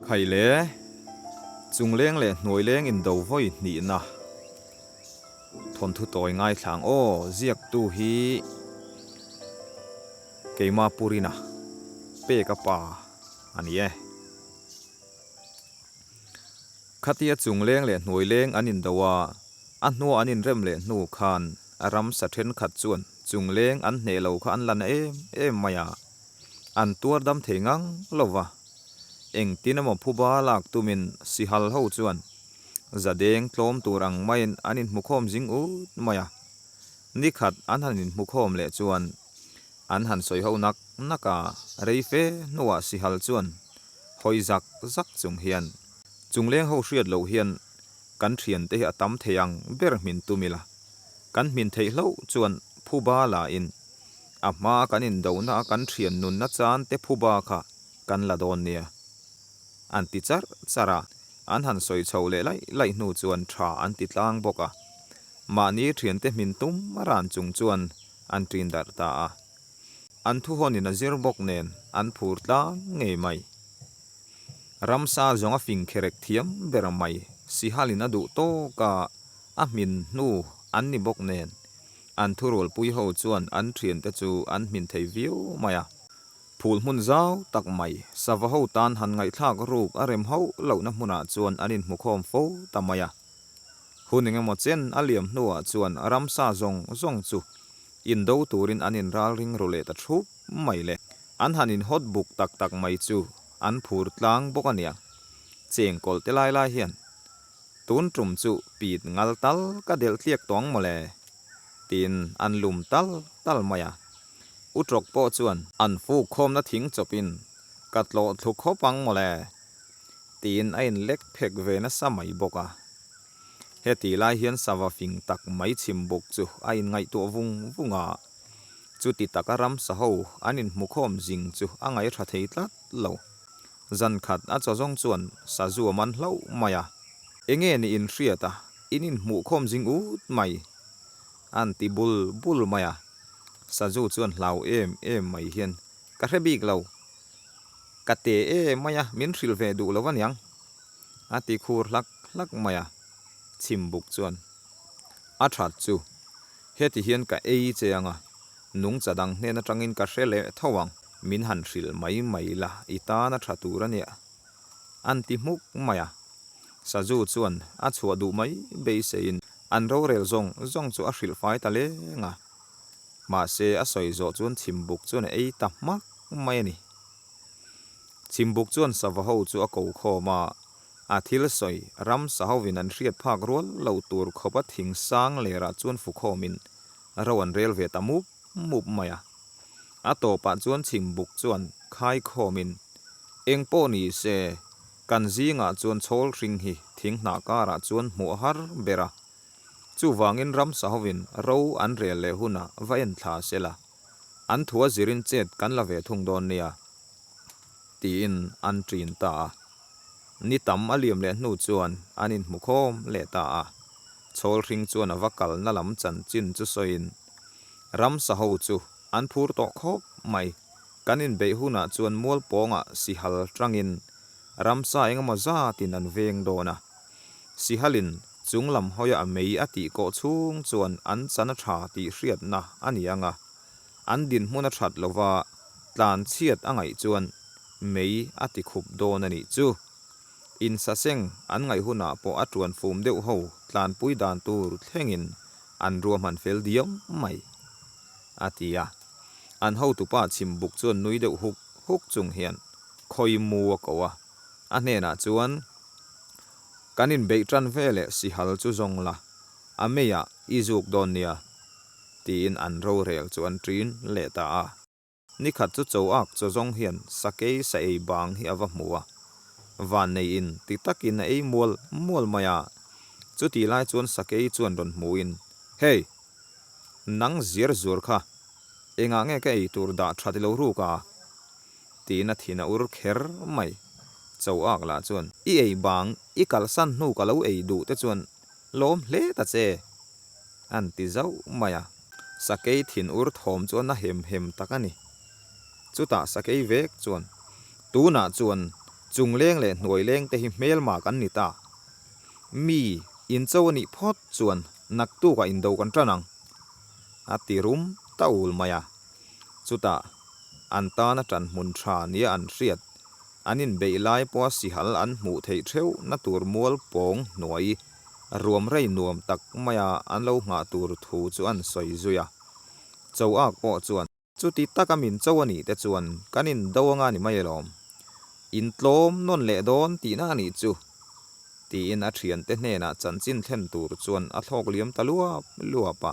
Khaile, Chungleng leh Hnuaileng indo vawi hnihna thawnthu tawi ngaithlang aw ziaktu hi keima Purina pek a pa a ni e. Khatia Chungleng leh Hnuaileng an indo a, a hnua an inrem leh hnu khan ramsa thenkhat chuan Chungleng an hneh lo kha an la na em em mai a. An tuar dam thei ngang lo va, engtin emaw phuba lak tumin Sihal ho chuan zadeng tlawm tur ang maiin an inhmukhawm zing ut mai a. Nikhat an han inhmukhawm leh chuan an han sawi ho nak nak a, rei fe hnuah Sihal chuan hawi zak zak chung hian Chungleng ho hriat loh hian kan thiante hi a tam thei ang ber hmin tum ila, kan hmin theih hlauh chuan phuba la in A hma kan indohna a kan thian nunna chan te phuba kha kan la dawn nia. An ti charh charh a, an han sawi chho leh laih laih hnu chuan tha an ti tlang bawk a. Mahni thiante hmin tum a ran chung chuan an ṭin darh ta a. An thuhawnin a zir bawk nen an phur tlang ngei mai. Ramsa zawng a fing kherek thiam ber mai, Sihalin a duh tawk a, a hmin hnu an ni bawk nen An thurualpui ho chuan an thiante chu an hmin thei viau mai a. Phul hmun zau tak mai, sava ho tan han ngaihthlak ruk a rem hauh lohna hmunah chuan an inhmukhawm fo ta mai a. Hun engemaw chen a liam hnuah chuan ramsa zawng zawng chu indo turin an inralring ru leh ta thup mai le. An han inhawt buk tak tak mai chu an phur tlang bawk a nia. Chengkawl te lai lai hian Tun tum chu pit ngal tal ka delh tliak tawng mawle, tiin an lum tal tal mai a. U Trawk pawh chuan an fuk khawmna thing chawpin ka tlawh thlu khawp ang mawle, tiin a inlek phek ve nasa mai bawk a. Heti lai hian sava fing tak mai chhim buk chu a inngaihtuah vung vung a, chuti taka ramsa ho an inhmukhawm zing chu a ngaihra thei tlat lo. Zan khat a chaw zawng chuan sazu a man hlauh mai a. Enge ni in hriat a, in inhmuh khawm zing ut mai. An ti bul bul mai a. Sazu chuan hlau em em mai hian, Ka hre bik lo. Ka te e mai a, min hrilh ve duh lo aniang. A ti khur hlak hlak mai a. Chhimbuk chuan, A that chu. Heti hian ka ei che ang a, nungcha dang hnen atangin ka hre leh tho ang. Min han hrilh mai mai la, i tan a tha tur a nia. An ti hmuk mai a. Sazu chuan a chhuah duh mai beiseiin an rorel zawng zawng chu a hrilh fai ta leng a. Mahse a sawi zawh chuan chhimbuk chuan a ei ta hmak mai a ni. Chhimbuk chuan sava ho chu a ko khawm a, a thil sawi ramsa hovin an hriat phak rual lo tur khawpa thing sang lerah chuan fu khawmin ro an rel ve ta mup mup mai a. A tawpah chuan chhimbuk chuan khai khawmin, Eng pawh ni se, kan zingah chuan chhawl hring hi thing hnah karah chuan hmuh a har ber a. Chuvangin ramsa hovin ro an rel leh hunah va en thla se la, an thua zirin chet kan la ve thung dawn nia, tiin an ṭin ta a. Ni tam a liam leh hnu chuan an inhmu khawm leh ta a. Chhawl hring chuan a va kalna lam chanchin chu sawiin, Ramsa ho chu an phur tawh khawp mai. Kan inbeih hunah chuan mual pawngah sihal tangin ramsa engemaw zatin an veng dawn a. Sihalin chung lam hawia a mei a tih kawh chhung chuan an chan a tha tih hriatna a ni ang a. An dinhmun a that lova tlan chhiat a ngaih chuan mei a ti khup dawn a nih chu. Insaseng an ngaih hunah pawh a tuan fum deuh ho tlanpui dan tur thlengin an ruahman fel diam mai, a ti a. An hotupa chhimbuk chuan nui deuh huk huk chung hian khawi mu a ko a, a hnenah chuan, Kan inbeih tan veleh sihal chu zawng la, a meiah i zuk dawn nia, tiin an rorel chu an ṭin leh ta a. Ni khat chu cho ak chaw zawng hian sakei sa ei bang hi a va hmu a, van nei in ti takin a ei mual mual mai a. Chuti lai chuan sakei chuan rawn hmuin, Hey! Nang ziar zuar kha, engah nge ka ei tur dah tha ti lo ruk a? Tiin a thin a ur kher mai. Cho ak lah chuan, I ei bang, i kalsan hnu ka lo ei duh te chuan lawm hle ta che. An ti zauh mai a. Sakei thin ur thawm chu a na hem hem tak a ni. Chutah sakei vek chuan, Tunah chuan Chungleng leh hnuaileng te hi hmelma kan ni ta. Mi incho a nih phawt chuan naktukah indo kan tan ang, a ti rum ta ul mai a. Chutah an tana tan hmun tha nia an hriat, an inbeih lai pawha sihal an hmuh theih theuhna tur mual pawng hnuai ruam rei nuam tak maia an lo nghah tur thu chu an sawi zui a. Choak pawh chuan. Chuti taka min cho a nih te chuan kan indo anga ni mai alawm. In tlawm nawn leh dawn tihna a nih chu, tiin a thiante hnenah chanchin thlen tur chuan a thlawk liam ta luap luap a.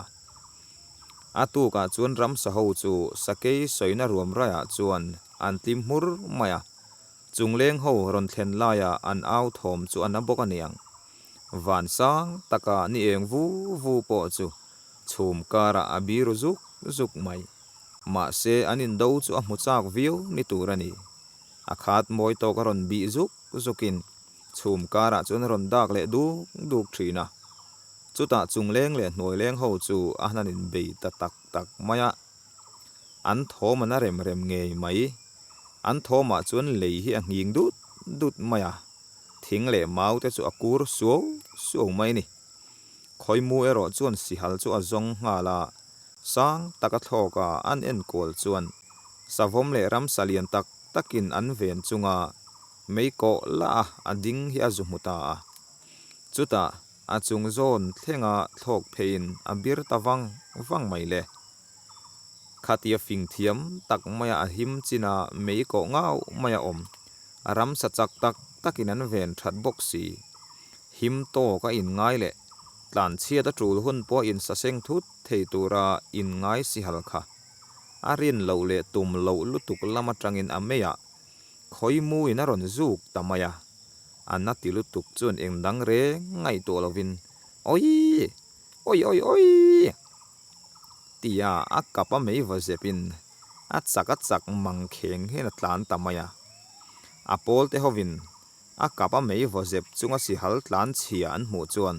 A tukah chuan ramsa ho chu sakei sawina ruam raiah chuan an tlim hmur mai a, chungleng ho rawn thlen laia an au thawm chu a na bawk a niang. Van sang taka ni eng vu vu pawh chu Chhum karah a biru zuk zuk mai. Mahse an indo chu a hmu chak viau ni tur a ni. A khat mawi tawk a rawn bih zuk zukin chhum karah chuan a rawn dak leh duk duk thin a. Chutah chungleng leh hnuaileng ho chu a han inbei ta tak tak mai a. An thawm an a rem rem ngei mai. An thawmah chuan lei hi a nghing dut dut mai a. Thing leh mau te chu a kur suau suau mai a ni. Khawimu erawh chuan sihal chu a zawng nghal a, sang taka thlawka an enkawl chuan savawm leh ramsa lian tak takin an ven chunga mei kawh lah a a ding hi a zu hmu ta a. Chutah a chung zawn thlenga thlawk pheiin a bir ta vang vang mai le. Khatia fing thiam tak maia a him china mei kawh ngau maia awm, ramsa chak tak takin an ven that bawk si. Him tawk a inngai leh tlanchhiat a tul hun pawh insaseng thut thei tura inngai sihal kha. A rin loh leh tum loh lutuk lam atangin a meiah khawimuin a rawn zuk ta mai a. A na ti lutuk chuan eng dang reng ngaihtuah lovin, Awii! Awi awi awi! Tia a kap a mei va zepin a chak a chak mang kheng hian a tlan ta mai a. A pawl te hovin a kap a mei vaw zep chunga sihal tlan chhia an hmuh chuan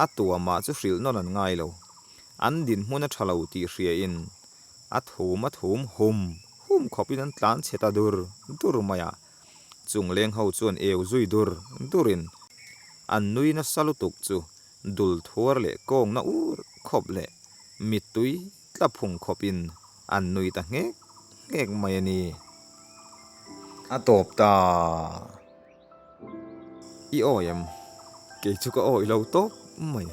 a tuamah chu hrilh nawn an ngai lo. An dinhmun a tha lo tih hriain a thum a thum hum hum khawpin an tlan chhe ta dur dur mai a. Chung leng ho chuan eu zui dur durin an nui nasa lutuk chu dul thuar leh kawngna ur khawp leh mittui tla phung khawpin an nui ta nghek nghek mai a ni. A tawp ta. I awi em? Kei chu ka awi lo tawp mai.